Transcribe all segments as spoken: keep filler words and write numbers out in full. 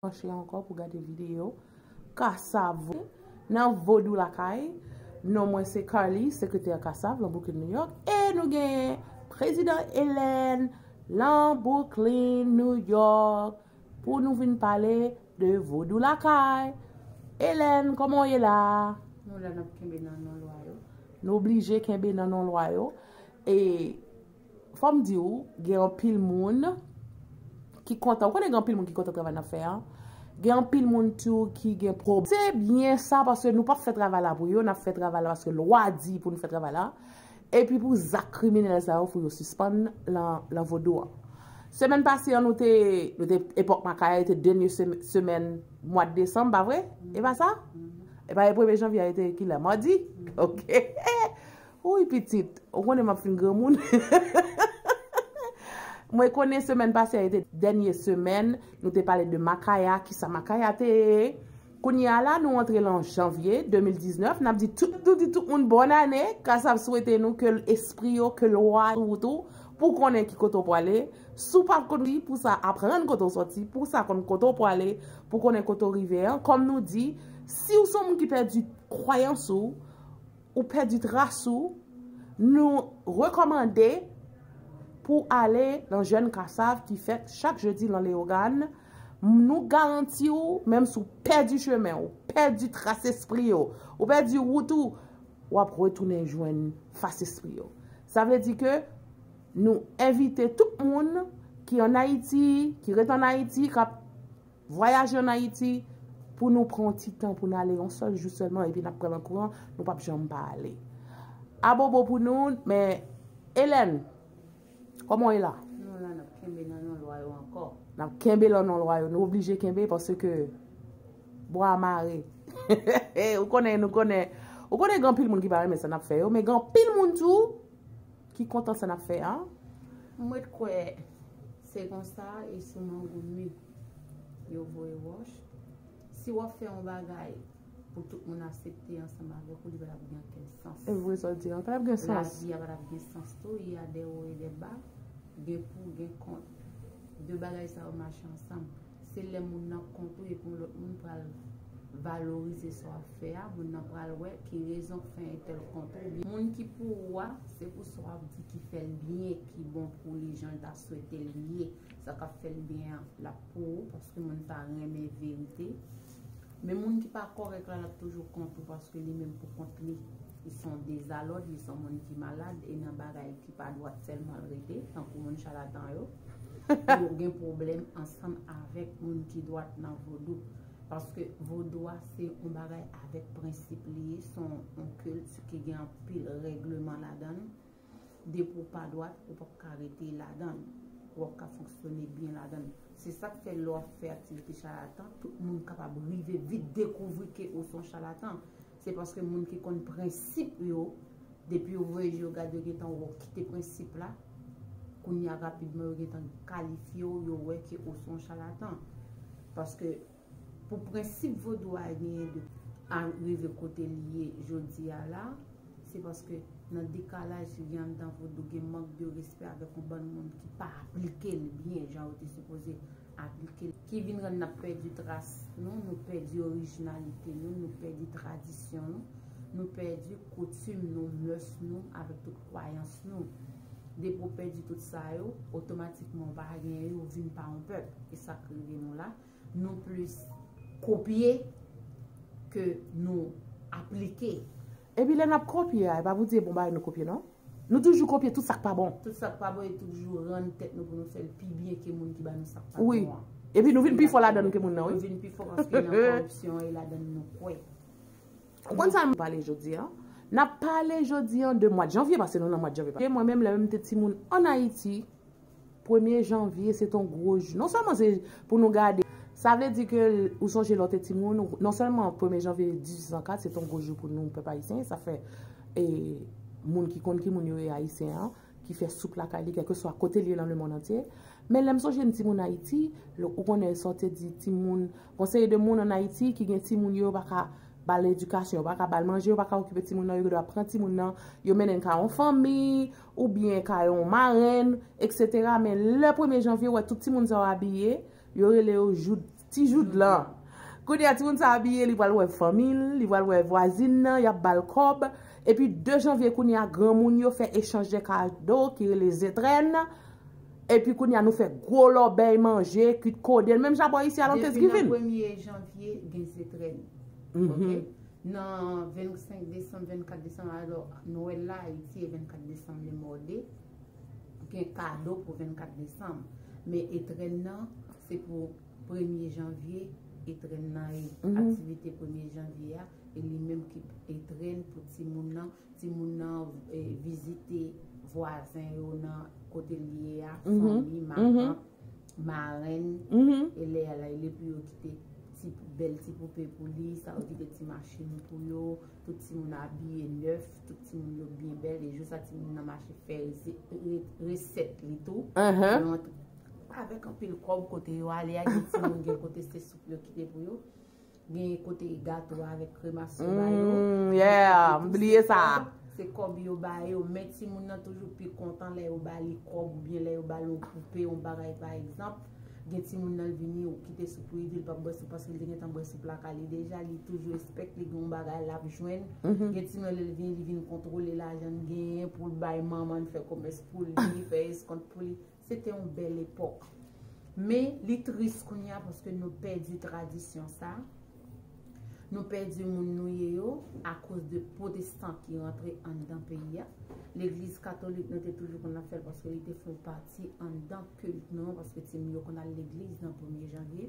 Branche ankò pou gade videyo Kasav nan Vodou Lakay. Non mwen se Carly, sekretè Kasav lan Brooklyn, New York. E nou genyen Prezidan Hélène lan Brooklyn, New York, pou nou vin pale de Vodou Lakay. Hélène, kòman w ye la? Nou la, n ap kenbe nan non lwa yo. Nou oblije kenbe nan non lwa yo. E fò m di w, gen anpil moun ki kontan. Ou konnen gen anpil moun ki kontan travay n ap fè a. Gen anpil moun tou ki gen pwoblèm. Se byen sa, paske nou p ap fè travay la pou yo, n ap fè travay la paske lwa di pou nou fè travay la. Epi pou zak kriminèl sa yo, fò yo sispann lan, lan vodou an. Semèn pase an, nou te, nou te epòk makaya, te dènye sem- semèn mwa desanm, pa vre? E pa sa? E pa premye janvye a, te kilè? Madi? Ok. Wi, pitit. Ou konnen m ap fin granmoun. Mwen konnen semèn pase a, te dènye semèn, nou te pale de makaya, kisa makaya te ye. Kounye a la, nou antre lan janvye de mil diznèf, n ap di tout, nou di tout moun bòn ane, Kasav swete nou ke espri yo, ke lwa yo tou, pou konnen ki kote w prale. Si w pa konn li, pou sa aprann kote w sòti, pou sa konn kote w prale, pou konnen kote w rive an. Kòm nou di, si w se yon moun ki pèdi kwayans ou, ou pèdi tras ou, nou rekòmande pou ale nan Jèn Kasav ki fèt chak jedi lan Leyogàn. Nou garanti w, menm si w pèdi chemen w, pèdi tras espri yo, ou pèdi wout ou, w ap retounen jwenn fas espri yo. Sa vle di ke nou envite tout moun ki ann Ayiti, ki ret ann Ayiti, k ap vwayaje ann Ayiti, pou nou pran yon ti tan pou n ale yon sèl jou sèlman, epi n ap pran l an kouran, nou p ap janm pa ale. Abobo pou nou, men Hélène, kòman w ye la? Nou la, n ap kenbe nan non lwa yo ankò. N ap kenbe lan non lwa yo, nou oblije kenbe paske bwa mare. Ou konnen, nou konnen, ou konnen gen anpil moun ki pa renmen sa n ap fè yo, men gen anpil moun tou ki kontan sa n ap fè a. Mwen kwè se konsa, e sou mango mi yo voye wòch. Si w ap fè yon bagay pou tout moun aksepte ansanm avèk ou, li pa t ap gen okenn sans. E vre sa w di an, pa t ap gen sans. Lavi a pa t ap gen sans tou, il y a des hauts et des bas. Gen pou, gen kont. De bagay sa yo mache ansanm. Se lè moun nan kont ou epi yon lòt moun pral valorize sa w ap fè a, moun nan pral wè ki rezon k fè entèl kont ou. Moun ki pou ou a, se pou sa w ap di ki fè l byen, ki bon pou li, jan l ta swete l ye. Sa k ap fè l byen an, l ap pou ou, paske moun sa renmen verite. Men moun ki pa kòrèk la, l ap toujou kont ou, paske li menm pou kont li, li se yon dezalòd, li se yon moun ki malad, e nan bagay ki pa dwat sèlman l rete, tankou moun chalatan yo. Yo gen pwoblèm ansanm avèk moun ki dwat nan vodou. Paske vodou a se yon bagay avèk prensip li ye, se yon, yon kilt ki gen anpil règleman ladan l. Depi w pa dwat, ou p ap ka rete ladan l. Ou p ap ka fonksyone byen ladan l. Se sa k fè lè w ap fè aktivite chalatan, tout moun kapab rive vit dekouvri ke ou se yon chalatan. Se paske moun ki konn prensip yo, depi yo voye je yo gade, yo gentan wè w kite prensip la. Kounye a, rapidman, yo gentan kalifye w, yo wè ke ou se yon chalatan. Paske pou prensip vodou a genyen de a rive kote li ye jodi a la, se paske nan dekalaj ki gen anndan vodou, gen mank de respè avèk yon bann moun ki pa aplike l byen jan yo te sipoze aplike l, ki vin rann n ap pèdi tras nou, nou pèdi orijinalite nou, nou pèdi tradisyon nou, nou pèdi koutim nou, mès nou, avèk tout kwayans nou. Depi w pèdi tout sa yo, otomatikman w pa genyen yo, w vin pa yon pèp. E sa k rive nou la. Nou plis kopye ke nou aplike. Epi lè n ap kopye a, e pa pou di e bon bagay nou kopye non. Nou toujou kopye tout sa k pa bon. Tout sa k pa bon e toujou rann tèt nou pou nou fè l pi byen ke moun ki ba nou sa k pa bon an. Epi nou vin pi fò ladan l ke moun nan, wi. Nou vin pi fò paske nan kòripsyon e ladan l nou kwè. Ou konn sa m pale jodi a? N ap pale jodi a de mwa janvye, paske nou nan mwa janvye. Mwen menm, lè m te timoun ann Ayiti, premye janvye se t on gwo jou. Non sèlman se pou nou gade, sa vle di ke ou sonje lè w te timoun, ou- non sèlman premye janvye dizuit san kat se t on gwo jou pou nou pèp ayisyen, sa fè e, moun ki konn ki moun yo ye ayisyen an, ki fè soup lakay li, kèlkeswa kote l ye nan lemonn antye. Men lè m sonje m timoun Ayiti, lè ou konnen sa w te di timoun, gon seri de moun ann Ayiti ki gen timoun yo, yo pa ka ba l edikasyon, yo pa ka ba l manje, yo pa ka okipe timoun nan, yo dwa pran timoun nan, yo mennen l kay yon fanmi, oubyen kay yon marenn, etsetera. Men lè premye janvye, ou wè tout timoun sa yo abiye, yo rele yo jou Ti Joud lan. Kounye a, timoun sa abiye, li pral wè fanmi l, li pral wè vwazin nan, y ap ba l kòb. Epi de janvye, kounye a, granmoun yo fè echanj de kado ki rele zetrèn. Epi kounye a, nou fè gwo lòbèy manje, kuit koden. Menm jan bò isi a nan Thanksgiving. Depi nan premye janvye, gen zetrèn. Mhm. Ok? Nan vennsenk desanm, vennkat desanm, alò, Nwèl la, Ayiti, e vennkat desanm, le mòde. Gen kado pou vennkat desanm. Men etrenn nan, se pou premye janvye, etrenn nan e Mhm. aktivite premye janvye a, e li menm ki etrenn pou timoun nan. Timoun nan, e, vizite vwazen yo nan kote l ye a, Mhm. fanmi, Mhm. matant, marenn, Mhm. e lè a la, li pou yo kite ti, bèl ti poupe pou li, sa yo kite ti machin pou yo, tout timoun abiye nèf, tout timoun yo byen bèl, e jou sa timoun nan mache fè rese-, re-, resèt li tou. Mhm. Yo antre avèk anpil kòb kote yo ale a, gen timoun gen kote se soup yo kite pou yo. Gen kote gato avèk kremas yo ba yo. Mm, yeah, m bliye sa. Se kòb yo ba yo, men timoun nan toujou pi kontan lè yo ba li kòb oubyen lè yo ba l yon poupe, yon bagay pa egzanp. Gen timoun nan l vini, ou kite soup pou li, li di l p ap bwè soup paske l te gentan bwè soup lakay li deja, li toujou espèk li gen yon bagay l ap jwenn. Mhm. Gen timoun nan lè l vini, li vin kontwole lajan l genyen pou l bay manman l fè komès pou li, fè eskont pou li. Se te yon bèl epòk. Men, li tris kounye a paske nou pèdi tradisyon sa. Nou pèdi moun nou ye yo akoz de pwotestan ki rantre anndan peyi a. Legliz katolik, nou te toujou konn ap fè l paske li te fè yon pati anndan kilt nou an, paske timoun yo konn al legliz nan premye janvye.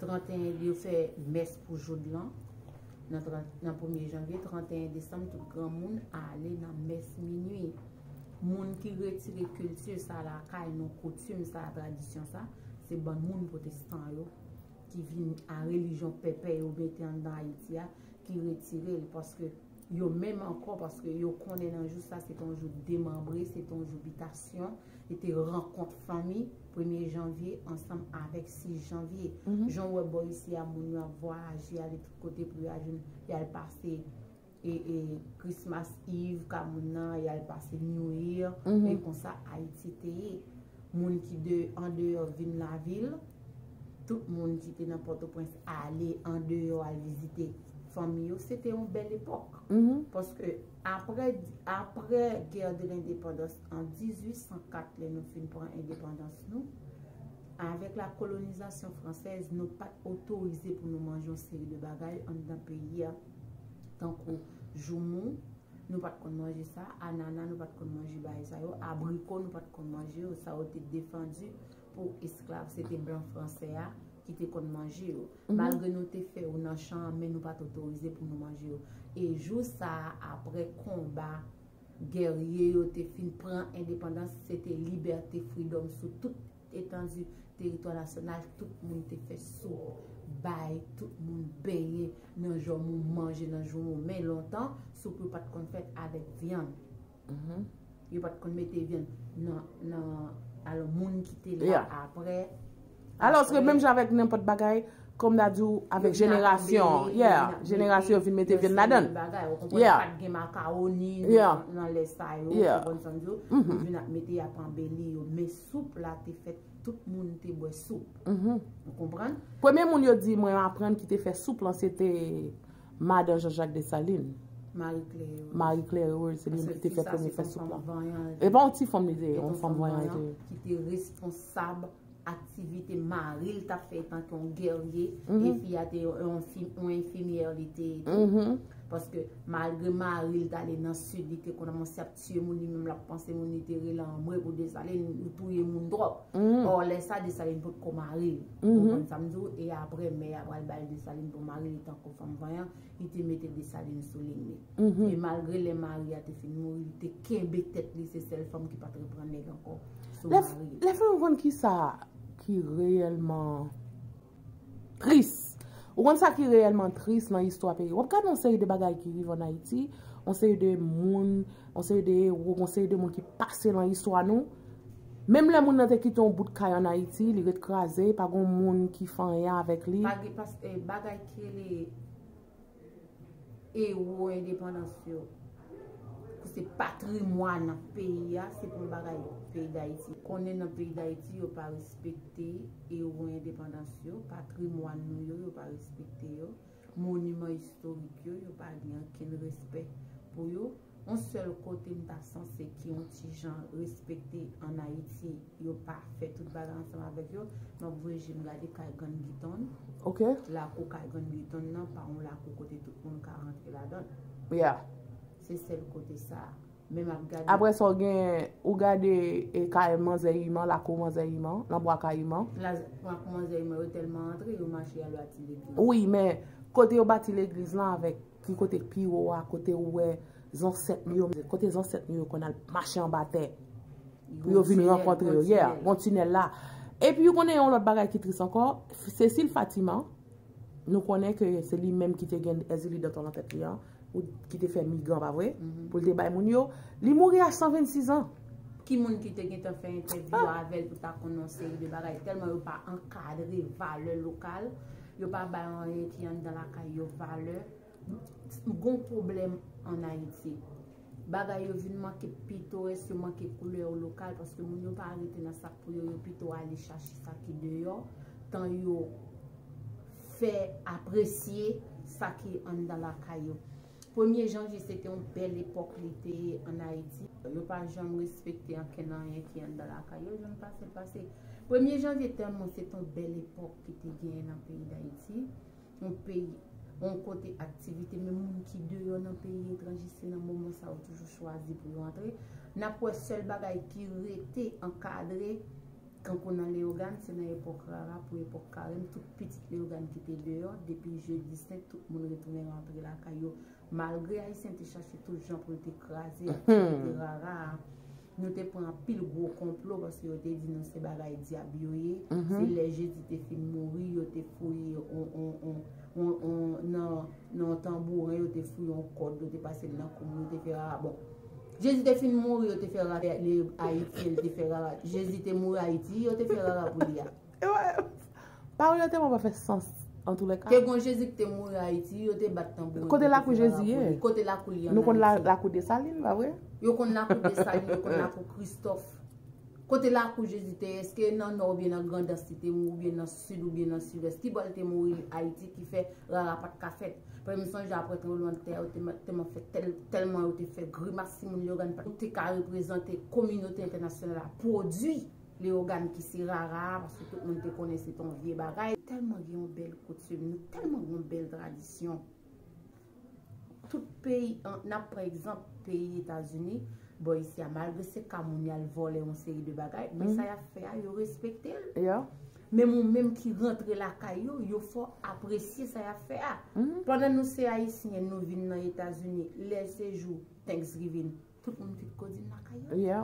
Tranteyen, yo fè mès pou Joud lan. Nan tran-, nan premye janvye, tranteyen desanm, tout granmoun ale nan mès minui. Moun ki retire kilti sa lakay nou, koutim sa, tradisyon sa, se bann moun pwotestan yo ki vin a relijyon pèpè yo mete anndan Ayiti a, ki retire l, paske yo menm ankò, paske yo konnen nan jou sa, se te yon jou demanbre, se te yon jou bitasyon, se te rankont fanmi, premye janvye ansanm avèk sis janvye. Mhm. Jan w wè bò isi a, moun yo ap vwayaje, ale tout kote pou y al jwenn, y al pase e, e Christmas Eve ka moun nan, y al pase New Year, Mhm. e konsa Ayiti te ye. Moun ki de, andeyò vin lavil, tout moun ki te nan Pòtoprens ale andeyò al vizite fanmi yo, se te yon bèl epòk. Mhm. Paske apre, apre guerre de l'indépendance an dizuit san kat, lè nou fin pran endepandans nou, avèk la kolonizasyon fransèz, nou pa t otorize pou nou manje yon seri de bagay anndan peyi a, tankou joumou, nou pa t konn manje sa, anana, nou pa t konn manje bagay sa yo, abriko, nou pa t konn manje yo, sa yo te defandi pou esklav, se te blan fransè a ki te konn manje yo. Mhm. Malgre nou te fè yo nan chan an, men nou pa t otorize pou nou manje yo. E jou sa a, apre konba, gèrye yo te fin pran endepandans, se te libète, fridòm sou tout etandi teritwa nasyonal, tout moun te fè soup, bay tout moun benyen nan joumou, manje nan joumou. Men lontan, soup yo pa t konn fèt avèk vyann. Mhm. Yo pa t konn mete vyann nan, nan, alò, moun ki te la Yeah. apre, Alòske, apre menm jan avèk nenpòt bagay, kòm n ta di w, avèk yo vin ap jenerasyon, embeli, yo yeah, vin ap jenerasyon mete yo vin mete vyann ladan l. Bagay, ou konprann, Yeah. pa t gen makawoni Yeah. nan, nan lè sa yo, Yeah. ou konprann sa m di w? Mhm. Yo vin ap mete, y ap anbeli yo. Men soup la te fèt, tout moun te bwè soup. Mhm. Ou konprann? Premye moun yo di mwen aprann ki te fè soup lan, se te madan Jean-Jacques Dessalines. Marie Claire Heureuse. Marie Claire Heureuse, se li menm ki te fè premye fè soup lan. Paske fi sa se yon fanm vanyan li te ye. E pa yon ti fanm li te ye, yon fanm vanyan li te ye. Ki te responsab aktivite mari l t ap fè etan ke yon gèrye, Mhm. e fi a te yon, yon enfimyè li te ye tou. Mhm. Paske malgre mari l t ale nan sid, li te kòmanse ap tiye moun, li menm l ap panse moun, li te rele anmwe pou Desalin, li touye moun twòp. Mhm. Ò, lè sa, Desalin potko mari l. Mhm. Ou konprann sa m di w? E apre, mè a pral bay Desalin pou mari l, li tankou fanm vanyan, li te mete Desalin sou liy li. Mhm. E malgre lè mari a te fin mouri, li te kenbe tèt li, se sèl fanm ki pa t reprann nèg ankò sou mari l. Lè, lè fè nou konn kisa ki reyèlman tris. Ou konn sa ki reyèlman tris nan istwa peyi? W ap gade yon seri de bagay ki rive ann Ayiti, yon seri de moun, yon seri de ewo, yon seri de moun ki pase nan istwa nou. Menm lè moun nan te kite yon bout kay ann Ayiti, li ret kraze, pa gen moun ki fè anyen avèk li. Pa gen pas-, eh, bagay ki rele ewo endepandans yo. Kou Se patrimwàn peyi a, se pa yon bagay peyi Dayiti. Konnen nan peyi Dayiti, yo pa respekte ewo endepandans yo, patrimwàn nou yo, yo pa respekte yo, moniman istorik yo, yo pa gen ankenn respè pou yo. Yon sèl kote m ta sanse ki yon ti jan respekte ann Ayiti, yo pa fè tout bagay ansanm avèk yo, m ap voye je m gade kay Grann Giton. Ok. Lakou kay Grann Giton nan pa yon lakou kote tout moun ka rantre ladan l. Yeah. Se sèl kote sa a. Men m ap gade. Apre sa, w gen, ou gade e kay manzè Iman, lakou manzè Iman, nan bwa Kayiman. La, lakou manzè Iman, yo tèlman antre, yo mache al bati legliz. Wi, men kote yo bati legliz lan avèk ki kote pi wo a, kote ou wè zansèt nou yo, kote zansèt nou yo konn al mache anba tè pou yo vin rankontre yo, yeah, yon tinèl la. Epi ou konnen yon lòt bagay ki tris ankò, Cécile Fatiman, nou konnen ke se li menm ki te gen Èzili Danton nan tèt li an, ou ki te fè migran, pa vre? Pou l te bay moun yo. Li mouri a san vennsis an. Ki moun ki te gentan fè entèvyou avè l pou ta konn yon seri de bagay? Tèlman yo pa ankadre valè lokal, yo pa bay anyen ki anndan lakay yo valè. Gon pwoblèm ann Ayiti. Bagay yo vin manke pitorès, yo manke koulè lokal, paske moun yo pa rete nan sa k pou yo, yo pito ale chache sa ki deyò, tan yo fè apresye sa ki anndan lakay yo. Premye janvye se te yon bèl epòk li te ye ann Ayiti. Yo pa janm respekte ankenn anyen ki anndan lakay yo, yo jwenn pase l pase. Premye janvye tèlman se te yon bèl epòk ki te genyen nan peyi Dayiti. Yon peyi, yon kote aktivite, men moun ki deyò nan peyi etranje, se nan moman sa yo toujou chwazi pou yo antre. N ap wè sèl bagay ki rete ankadre, kankou nan Leyogàn, se nan epòk Rara pou epòk Karèm, tout pitit Leyogàn ki te deyò, depi jedi sent, tout moun retounen rantre lakay yo. Malgre Ayisyen te chache tout jan pou yo te kraze aktivite Rara a, nou te pran anpil gwo konplo paske yo te di nou se bagay dyab yo ye. Se lè Jezi te fin mouri, yo te fouye on, on, on, on, on, nan, nan yon tanbouren, yo te fouye yon kòd, yo te pase l nan kou moun, yo te fè Rara. Bon, Jezi te fin mouri, yo te fè Rara, li Ayiti, li te fè Rara. Jezi te mouri Ayiti, yo te fè Rara pou li a. Pawòl yo tèlman pa fè sans, antoulèka. Te gon Jezi ki te mouri Ayiti, yo te bat tanbou. Kote lakou Jezi ye? Kote lakou li an Ayiti? Nou konn lakou Desalin, pa vre? Yo konn lakou Desalin, yo konn lakou Kristòf. Kote lakou Jezi te ye? Èske nan Nò oubyen nan Grandans li te mouri, oubyen nan Sid, oubyen nan Sidwès? Ki bò l te mouri Ayiti ki fè Rara pa t ka fèt? Paske m sonje apre tranblemanntè a, yo te, tèlman fè, tèl, tèlman yo te fè grimas, timoun Leyogàn pa te ka reprezante kominote entènasyonal la, pwodui Leyogàn ki se Rara a, paske tout moun te konnen se te yon vye bagay. Tèlman gen yon bèl koutim, nou tèlman gen yon bèl tradisyon. Tout peyi, an, n ap pran egzanp peyi Etazini, bò isi a, malgre se ka moun y al vòlè yon seri de bagay, men sa y ap fè a, yo respekte l. Menm ou menm ki rantre lakay yo, yo fè w apresye sa y ap fè a. Pandan nou se Ayisyen, nou vin nan Etazini, lè se jou Thanksgiving, tout moun vide kodin lakay yo.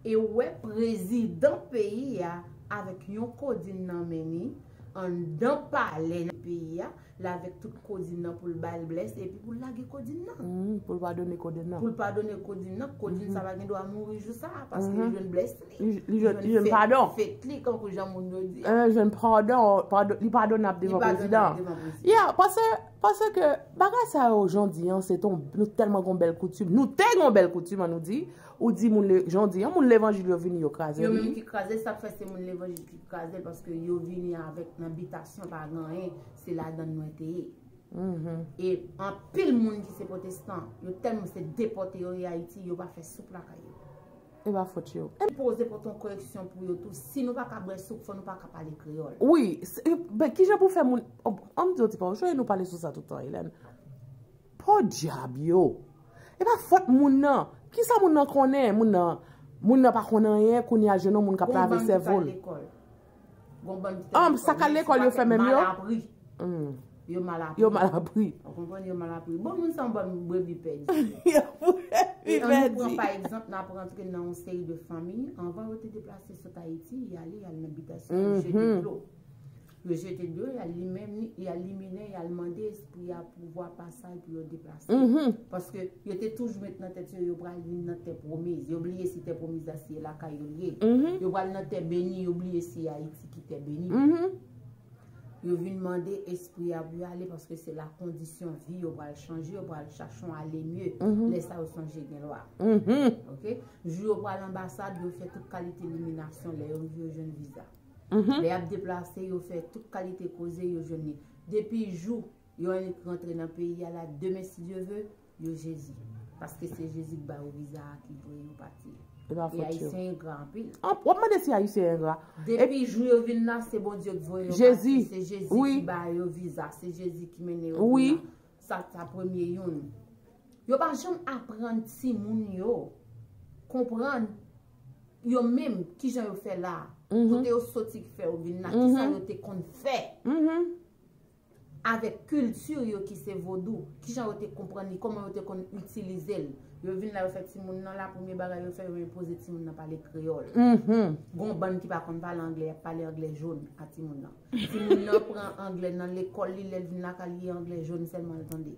E w wè prezidan peyi a avèk yon kodin nan men li, anndan palè peyi a, l avèk tout kodin nan pou l ba l bless, epi pou l lage kodin nan. Pou l padone kodin nan. Pou l padone kodin nan, kodin sa pa gen dwa mouri jou sa a, paske li jwenn bless li. Li jwenn padon. Fèt li, kankou jan moun yo di. Li jwenn padon, li padonab devan prezidan. Yeah, paske, paske bagay sa yo, jan w di an, se ton, nou tèlman gon bèl koutim. Nou te gon bèl koutim, an nou di. Ou di moun, jan w di an, moun levanjil yo vini, yo kraze li. Yo menm ki kraze, sa k fè se moun levanjil ki kraze l, paske yo vini avèk nan bitasyon pa gen anyen, se ladan l mwen te ye. E anpil moun ki se pwotestan, yo tèlman se depòte yo ye Ayiti, yo pa fè soup lakay yo. E pa fòt yo. Poze pote yon koreksyon pou yo tou. Si nou pa ka bwè soup, fò nou pa ka pale kreyòl. Wi, ben, kijan pou fè moun, an m di w ti pawòl, nou pale sou sa tout tan, Hélène. Podyab yo. E pa fòt moun nan. Kisa moun nan konnen? Moun nan, moun nan pa konn anyen, kounye a jwenn yon moun k ap lave sèvo l. Gon bann ki t al lekòl. Sa k al lekòl yo fè menm yo? Yo mal apri. Yo mal apri. Ou konprann, yo mal apri. Bon, moun sa yon bann brebi pèdi. Yo brebi pèdi. E ann nou pran pa egzanp, n ap rantre nan yon seri de fanmi. Anvan yo te deplase sot Ayiti, y ale, y al nan bitasyon, yo jete dlo. Yo jete dlo, y al limen, y al liminen, y al mande espri a pouvwa pasaj pou yo deplase. Paske yo te toujou met nan tèt yo, yo pral vin nan tè pwomiz. Yo bliye si tè pwomiz la se lakay yo l ye. Yo pral nan tè beni, yo bliye se Ayiti ki tè beni. Yo vin mande espri a pou yo ale paske se la kondisyon vi yo pral chanje, yo pral chache yon ale mye. Lè sa yo sonje gen lwa. Ok? Jou yo pral anbasad, yo fè tout kalite liminasyon. Lè yo rive, yo jwenn viza. Lè y ap deplase, yo fè tout kalite koze, yo jwenn li. Depi jou yo annik rantre nan peyi a la, demen, si Dye ve, yo Jezi. Paske se Jezi ki ba yo viza a ki voye yo pati. E pa fòt yo. Ayisyen engra anpil. W ap mande si Ayisyen engra. Depi jou yo vin la, se Bondye ki voye yo pati. Se Jezi ki ba yo viza. Se Jezi ki mennen yo vin la. Sa, sa premye youn. Yo pa janm aprann timoun yo konprann yo menm kijan yo fè la. Kote yo soti ki fè yo vin la. Kisa yo te konn fè. Avèk kilti yo ki se vodou, kijan yo te konprann li, kòman yo te konn itilize l. Yo vin la, yo fè timoun nan la, premye bagay yo fè, yo enpoze timoun nan pale kreyòl. Gon bann ki pa konn pale anglè, y ap pale anglè jòn a timoun nan. Timoun nan pran anglè nan lekòl li, lè l vin lakay li, anglè jòn sèlman l tande.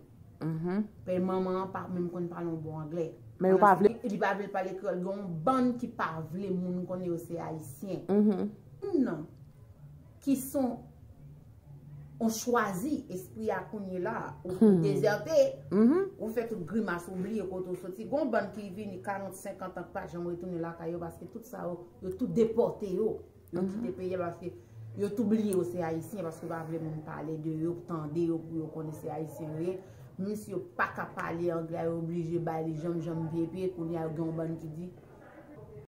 Pè manman an pa menm konn pale yon bon anglè. Men yo pa vle. Li pa vle pale kreyòl. Gen yon bann ki pa vle moun konnen yo se ayisyen. Moun nan ki son on chwazi espri a kounye la, ou, ou dezète, ou fè tout grimas, ou bliye kote ou soti. Gon bann ki vini karant, senkant an, ki pa janm retounen lakay yo, paske tout sa yo, yo tou depòte yo. Yo kite peyi a paske yo tou bliye yo se ayisyen, paske yo pa vle moun pale de yo, tande yo, pou yo konnen se ayisyen yo ye. Menm si yo pa ka pale anglè, yo oblije bay li janm, janm, pye, pye. Kounye a, gen yon bann ki di,